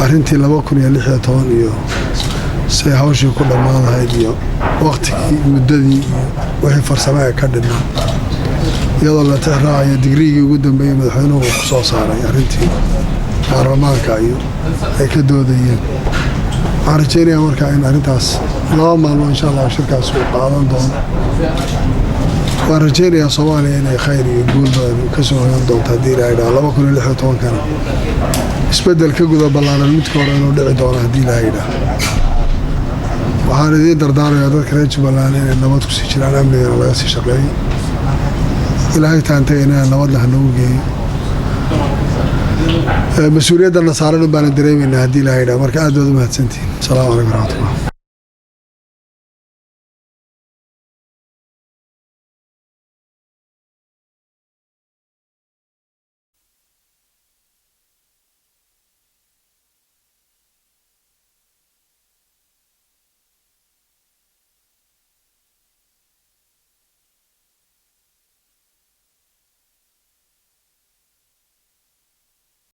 Arrintii 2016 iyo say hawshii ku dhammaan lahayd iyo waqtigii, muddadii iyo wixii farsamo ee ka dhinaa, iyadoo la tix raacayo digriigii ugu dambeeyey madaxweynuhu uu ku soo saaray arrintii baarlamaanka iyo ay ka doodayeen. Waxaan rajeynayaa markaa in arrintaas 2 maalmo, insha Allah, shirkaas uu qaadan doono. Waan rajeynayaa Soomaaliya inay khayr iyo guul badan ka soo hoyan doonto haddii Ilaha yidhaha. 2016-kana isbeddel ka guda ballaaran midka hore inuu dhici doono haddii Ilaha yidhaah. Waxaan idiin dardaarayaa dadka reer Jubbaland inay nabad kusii jiraan, amnigana laga sii shaqeeyo. Ilaahay taantaga nabadna hanagu geeyo. Mas-uuliyadana saaran un baana dareemeynaa haddii Ilaha yidhaha. Marka aad baad u mahadsantihiin. Asalaamu calaykum waraxmatullah.